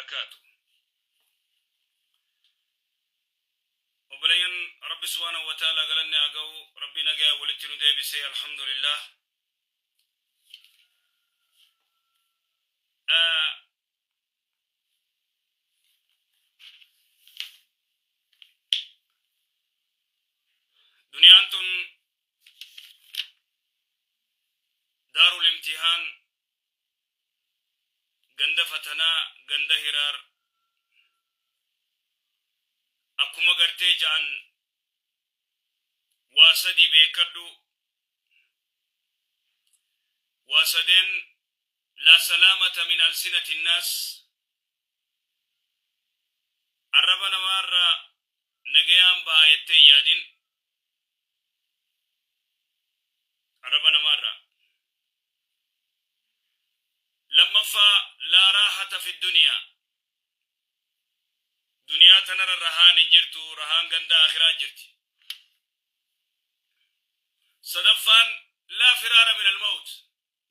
وبركاته. Obboleeyyan, Rabbi subhaanahu wa ta'ala galanni haa ga'u. Rabbi nagaya walitti nu deebisee, alhamdulillah. Duniyaan tun daarul imtihaan, ganda fatanaa, ganda hiraar, akkuma gartee ja'an waa sadi beekadhu, waa sadeen laa salaamata min alsinati nnaas, arraba namaarraa nagayaan baha jettee hin yaadin, arraba namaarraa. Lammaffaa, laa raahata fi duniyaa, duniyaa tanarra rahaan hin jirtu, rahaan ganda akhiraa jirti. Sadaffaan, laa firaara min almawt,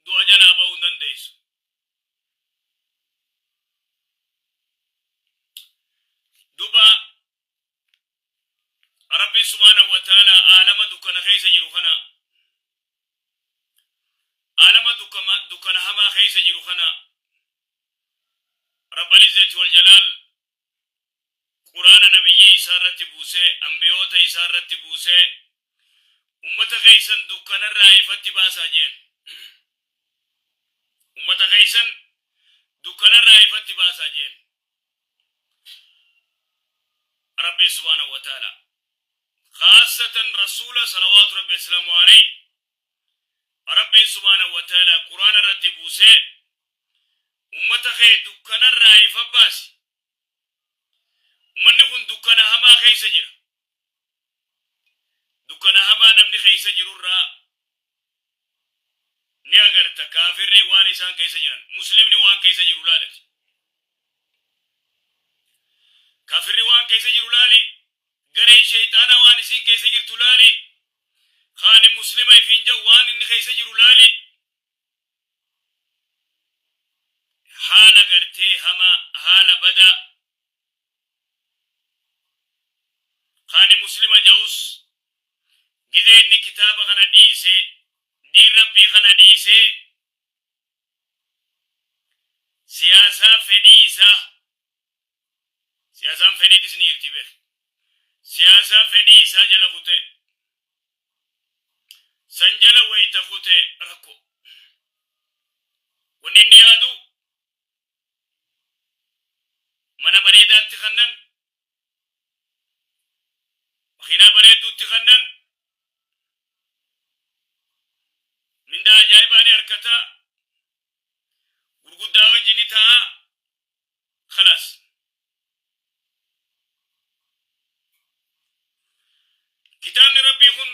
du'a jalaa ba'uu hin dandeessu. Duba Rabbiin subhaanahu wa ta'ala aalama dukkana keessa jiru kana, aalama dukkana hamaa keessa jiru kana, Rabbal Izzati wal Jalaal Quraana nabiyyii isaa irratti buusee, anbiyoota isaa irratti buusee, ummata keessan dukkanarraa ifatti baasaa jeen. Ummata keessan dukkanarraa ifatti baasaa jeen. Rabbiin subhaanahu wa ta'ala khaasatan rasuula salawaatu rabbi islaamu alayhi Rabbiin subhaanahu wa ta'ala Quraana irratti buusee, ummata kee dukkanarraa ifa baasi. Ummanni kun dukkana hamaa keessa jira. Dukkana hamaa namni keessa jirurraa ni agarta, kaafirri waan isaan keessa jiran, muslimni waan keessa jiru laalati. Kaafirri waan keessa jiru laali, gareen sheyxaanaa waan isiin keessa jirtu laali, kaani muslima ifiin jedhu waan inni keessa jiru laali. Haala gartee hamaa, haala badaa. Kaani muslima ja'us gizee inni kitaaba kana dhiise, diin Rabbii kana dhiisee, siyaasaa fedhii isaa, siyaasaan fedhiitis ni jirti beek, siyaasaa fedhii isaa jala kute, san jala wayta kute rakko. Wanni inni yaadu mana bareedaatti kannan, makiinaa bareedduutti kannan, mindaa ajaa'ibaa ni harkata, gurguddaa wajji ni ta'a, khalaas. Kitaabni Rabbii kun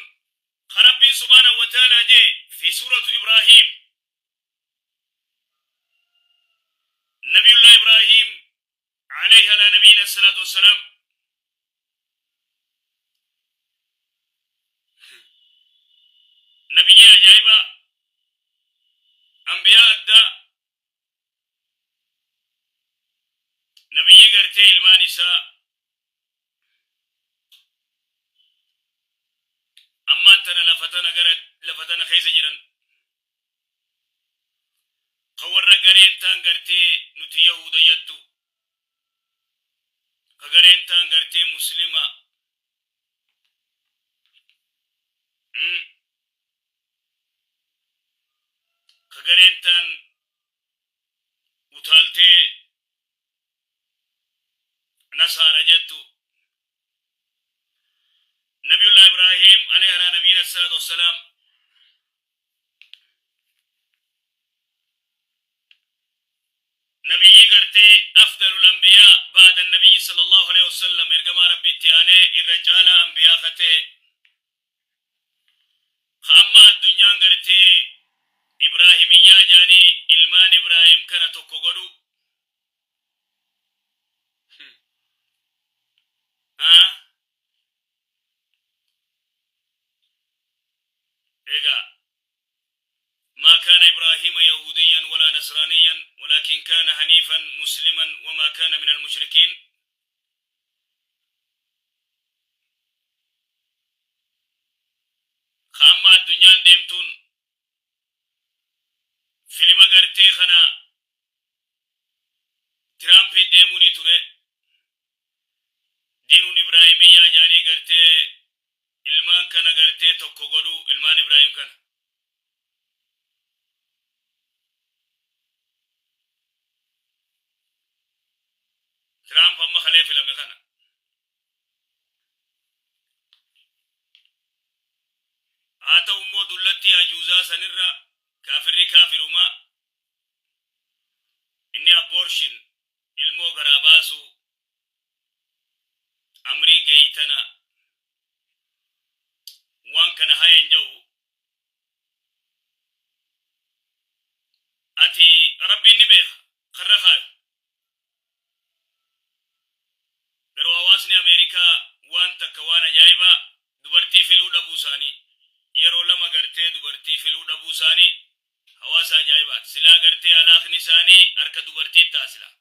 ka Rabbiin subhaanahu wa ta'aalaa jee fi suuratu Ibraahiim, Nabiyullah Ibraahiim alayhi alaa nabiyina salaatu wassalaam, nabiyyii ajaa'ibaa, anbiyaa addaa, nabiyyii gartee ilmaan isaa ammaan tana lafa tana gara lafa tana keessa jiran, ka warra gareen taan gartee nuti yahuda jettu, ka gareen taan gartee muslima, ka gareen taan utaaltee nasaara jettu. Nabiyullah Ibrahim alayhi ala nabiyina salatu wassalaam nabiyyii gartee afdalul anbiyaa ba'da nabiyyi sallallahu alayhi wasallam, ergamaa Rabbiitti aanee irra caalaa anbiyaa katee, ka amma addunyaan gartee Ibraahimiyyaa jaanii ilmaan Ibraahim kana tokko godhu. Egaa maa kaana Ibraahiima yahuudiyyan walaa nasraaniyyan walaakin kaana haniifan musliman wamaa kaana minal mushrikiin. Ka amma addunyaan deemtuun filima gartee kana Tiraampii deemuunii ture. Diinuun Ibraahimiyyaa jedhanii gartee ilmaan kana gartee tokko godhuu ilmaan Ibraahim kana. Tiraamp amma kalee filame kana. Haa ta'u immoo dullattii ajuuzaa sanirra kaafirri kaafiruma inni abortion ilmoo garaa baasuu amrii geeytana waan kana hayan ja'u ati Rabbiin ni beeka karra kaayu. Garuu hawaasni Ameerikaa waan takka waan ajaa'ibaa dubartii filuu dhabuu isaanii yeroo lama gartee dubartii filuu dhabuu isaanii hawaasa ajaa'ibaati. Silaa gartee alaaqni isaanii harka dubartii ta'a silaa.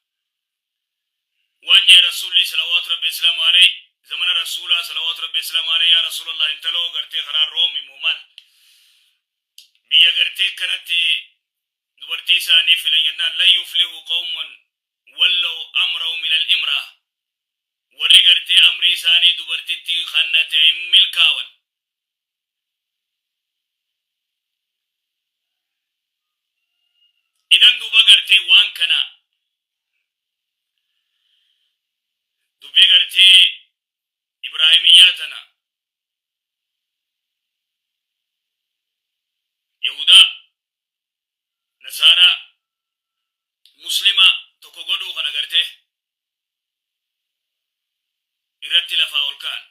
Waan jee Rasuulli salawaatu Rabbi islaamu alayhi zamana Rasuulaa salawaatu Rabbi islaamu alayhi yaa Rasuulallah intaloo gartee karaa Roomi moo maal biyya gartee kanatti dubartii isaanii filan jennaan lan yuflihu qawman wallaw amrahum ilal imraa warri gartee amrii isaanii dubartitti kannate hin milkaawan. Idan duuba gartee waan kana dubbii gartee Ibraahimiyyaa tana Yahudaa, Nasaaraa, Muslima tokko godhuu kana gartee irratti lafaa ol ka'an.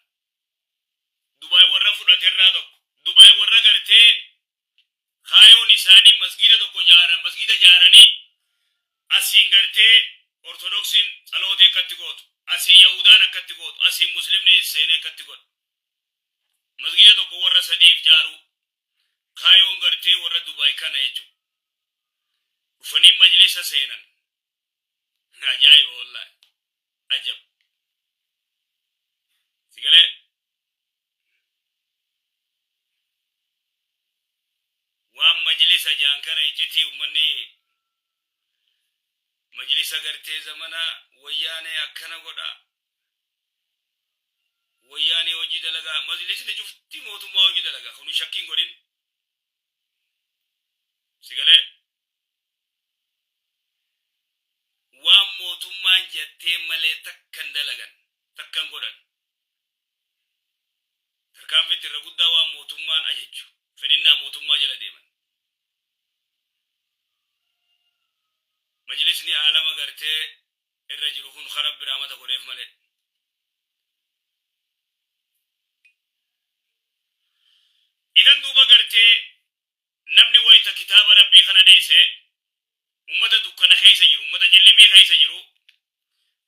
Dubaay warra fudhate irraa tokko. Dubaay warra gartee kaayoon isaanii masgiida tokko jaara masgiida jaaranii asiin gartee Ortodoksiin tsalootii akkatti gootu, asiin Yahudaan akkatti gootu, asiin Muslimni seenee akkatti godhu. Masgiida tokko warra sadiif jaaruu kaayoon gartee warra Dubaay kana jechuudha. Dhufanii majlisa seenan. Ajaa'iba wallaahi. Ajab. Si galee? Waan majlisa jaan kana iccitii ummanni majlisa gartee zamana wayyaanee akkana godha. Wayyaanee hojii dalagaa majlisni cufti mootummaa hojii dalagaa kunu shakkiin godhin. Si galee? Waan mootummaan jettee malee takka hin dalagan, takka hin godhan. Tarkaanfiitti irra guddaa waan mootummaan ajajju, fedhinnaa mootummaa jala deeman. Majlisni aalama gartee irra jiru kun ka Rabbi rahmata godheef malee. Idan duuba gartee Namni wayta kitaaba Rabbii kana dhiise, ummata dukkana keessa jiru, ummata jillimii keessa jiru,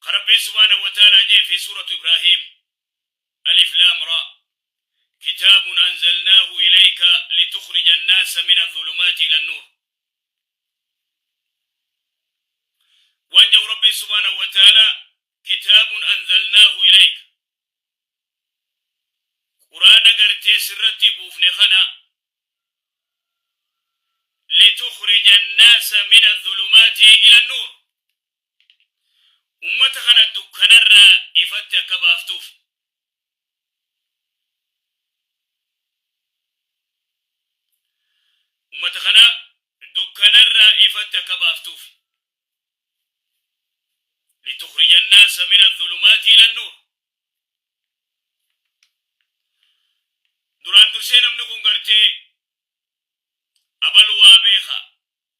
ka Rabbiin subhaanahu wa ta'aalaa je'e fi suuratu Ibraahiim, Alif Laam Raa, Kitaabun anzalnaahu ilayka litukhrija annaasa mina adh-dhulumaati ila an-nuur. Waan je'u Rabbiin subhaanahu wa ta'aalaa, Kitaabun anzalnaahu ilayka. Qur'aana gartee sirratti buufne kana litukhrija annaasa min adh-dhulumaati ila an-nuur ummata kana dukkanarraa ifatti akka baaftuuf. Ummata kana dukkanarraa ifatti akka baaftuuf. Litukhrija annaasa min adh-dhulumaati ila an-nuur. Duraan dursee namni kun gartee abalu waa beeka,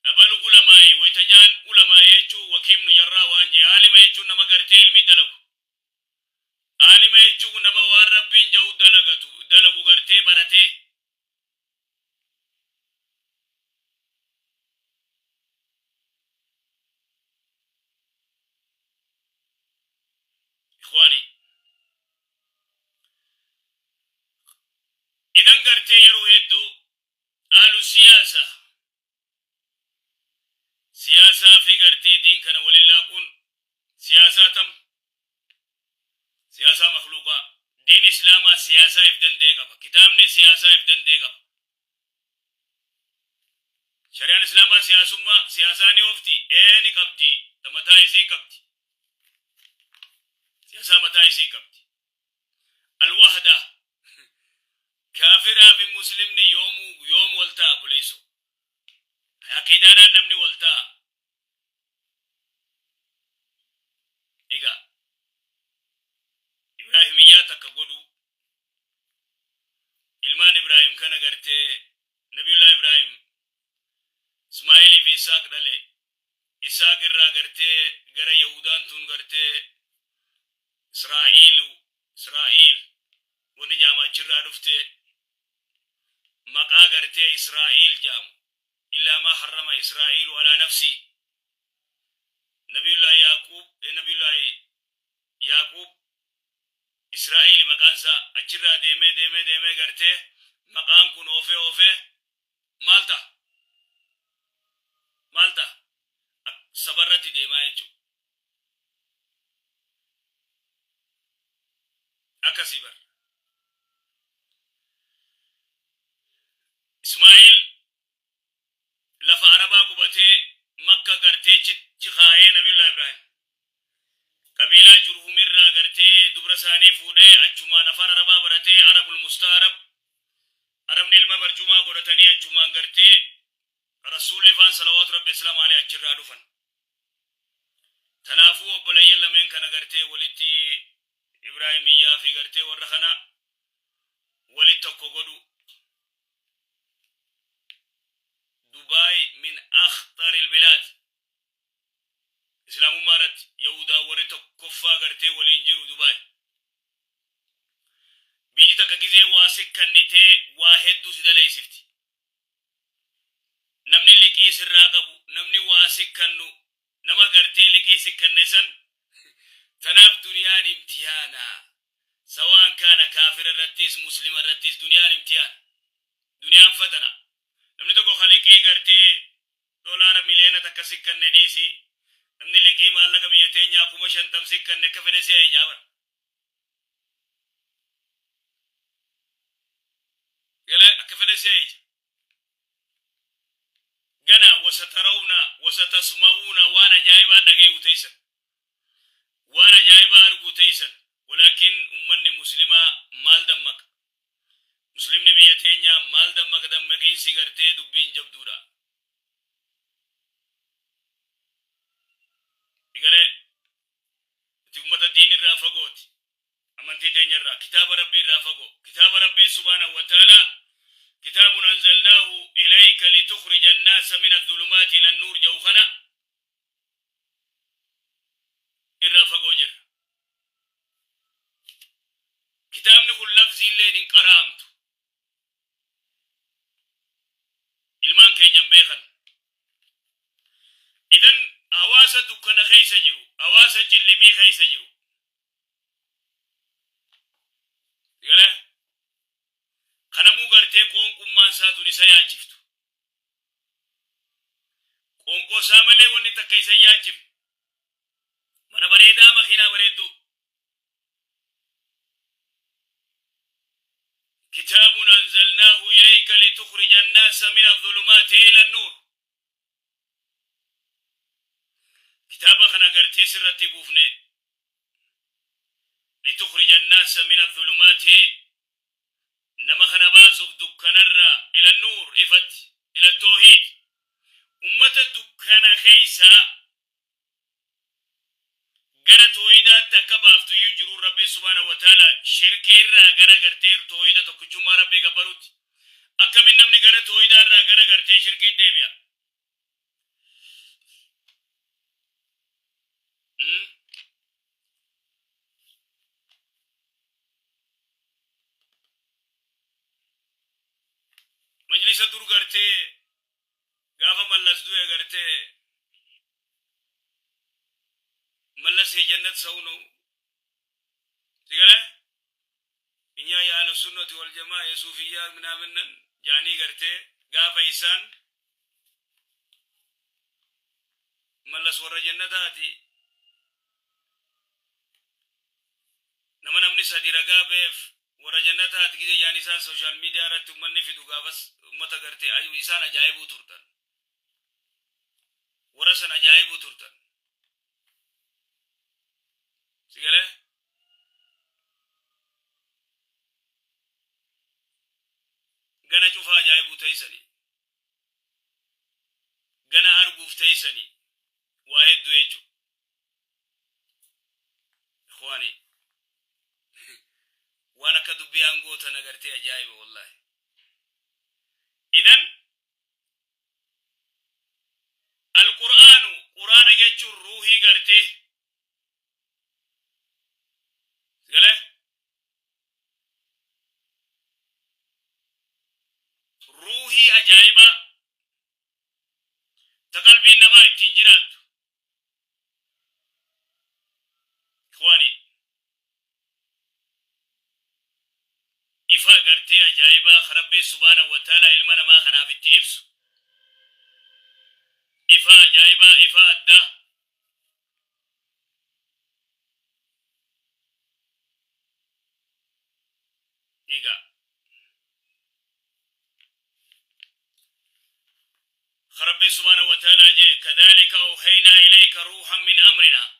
abalu ulamaa'i wayta ja'an ulamaa'i jechuun Wakii ibnu Jarraah waan je'e aalima jechuun nama gartee ilmii dalagu. Aalima jechuun nama waan Rabbiin ja'u dalagatu, dalagu gartee baratee. Ikhwaani idan gartee yeroo hedduu ahlu siyaasa gartee diin kana waliin laaquun siyaasaa tam siyaasaa makhluuqaa. Diin islaamaa siyaasaa if danda'e qaba. Kitaabni siyaasaa if danda'e qaba. Shari'aan islaamaa siyaasummaa siyaasaa ni oofti? Ee ni qabdi. Ta mataa isii qabdi. Siyaasaa mataa isii qabdi. Alwahda kaafiraa fi muslimni yoomuu yoom wal ta'a buleeyso? Aqiidaadhaan namni wal ta'a. Egaa Ibraahimiyyaa takka godhuu ilmaan Ibraahim kana gartee Nabiyullah Ibraahim Ismaa'ilii fi Isaaq dhale. Isaaq irraa gartee gara Yahudaan tun gartee Israa'iilu Israa'iil wanni jaamu achirraa dhufte maqaa gartee Israa'iil jaamu illaa maa harrama Israa'iilu alaa nafsii Nabiyullaahi Yaaquub Nabiyullaahi Yaaquub Israa'iili maqaan isaa achirraa deemee deemee deemee gartee maqaan kun oofee oofee maal ta'a? Maal ta'a? Sabarratti deemaa jechuudha. Akkasii bar. Ismaa'il lafa Arabaa qubatee Makka gartee chitti kaayee Nabiyullah Ibraahim. Qabiilaa Jurhumirraa gartee dubra isaanii fuudhee achumaan afaan Arabaa baratee Arabul Mustaarab Arabni ilma barcumaa godhatanii achumaan gartee Rasuulli faan salawaatu Rabbi Islaamu alayhi achirraa dhufan. Tanaafuu obboleeyyan lameen kana gartee walitti Ibraahimiyyaa fi gartee warra kana walitti tokko godhu. Dubaay min akhxaril bilaad. Islaamummaa irratti Yahudaa warri tokkoffaa gartee waliin jiru Dubaay. Biyyi takka gizee waa si kannitee waa hedduu si daleeysifti. Namni liqii sirraa qabu, namni waa si kannu, nama gartee liqii si kanne san tanaaf duniyaan imtihaana. Sawaan kaana kaafira irrattis muslima irrattis duniyaan imtihaana. Duniyaan fatana. Namni tokko ka liqii gartee dolaara miliyoona takka si kanne dhiisi. Namni liqii maallaqa biyya teenyaa 50,000 si kanne akka fedhe si ajaja bar. Galee akka fedhe si ajaja. Gana wasatarawna wasatasma'uuna waan ajaa'ibaa dhagayuu teessan. Waan ajaa'ibaa arguu teessan. Walaakin ummanni muslimaa maal dammaqa? Muslimni biyya teenyaa maal dammaqa dammaqiinsi gartee dubbiin jabduudha. Galee nuti ummata diin irraa fagooti. Amantii teenya irraa, kitaaba Rabbii irraa fagoo. Kitaaba Rabbii subhaanahu wa ta'aalaa kitaabun anzalnaahu ilayka litukhrija annaasa min adh-dhulumaati ila an-nuur jedhu kana irraa fagoo jirra. Kitaabni kun lafziilleen hin qara'amtu. Ilmaan keenya hin beekan. Idan hawaasa dukkana keessa jiru, hawaasa cillimii keessa jiru. Galee? Kanamuu gartee qoonqummaan isaa tun isa yaachiftu. Qoonqoo isaa malee wanni takka isa hin yaachifne. Mana bareedaa, makiinaa bareedduu. Kitaabun anzalnaahu ilayka litukhrija annaasa mina adh-dhulumaati ila an-nuur. Kitaaba kana gartee sirratti buufne litukhrija annaasa mina adh-dhulumaati nama kana baasuuf dukkanarraa ila nuur ifatti ila toohiid ummata dukkana keeysaa gara toohidaatti akka baaftu iyyuu jiruun Rabbiin subhaanahu wa ta'ala shirkii irraa gara gartee toohida tokkichummaa Rabbii gabbaruutti akkamin namni gara toohidaa irraa gara gartee shirkii deebi'a? Hmm? Majlisa dur gartee gaafa Mallas du'e gartee Mallas የጀነት ሰው ነው ሲገለ እኛ የአህሉ ሱነት ወልጀማ የሱፍያ ምናምን ነን jaanii gartee gaafa isaan Mallas warra jannataati. Nama namni sadi ragaa ba'eef warra jannataati gizee jaan isaan social media irratti ummanni fidu gaafas ummata gartee isaan ajaa'ibuu turtan. Warra san ajaa'ibuu turtan. Si galee? Gana cufa ajaa'ibuu teessanii. Gana arguuf teessanii. Waa hedduu jechuudha. Ikhwaani waan akka dubbii aangoo tana gartee ajaa'iba wallaahi. Idan Alqur'aanu Qur'aana jechuun ruuhii gartee galee ruuhii ajaa'ibaa ta qalbiin namaa ittiin jiraattu. Ikhwaani ifa gartee ajaa'ibaa ka Rabbiin subhaanahu wa ta'aalaa ilma namaa kanaaf itti ibsu. Ifa ajaa'ibaa, ifa addaa. Egaa Ka Rabbiin subhaanahu wa ta'aalaa jee kadhaalika awhaynaa ilayka ruuhan min amrinaa.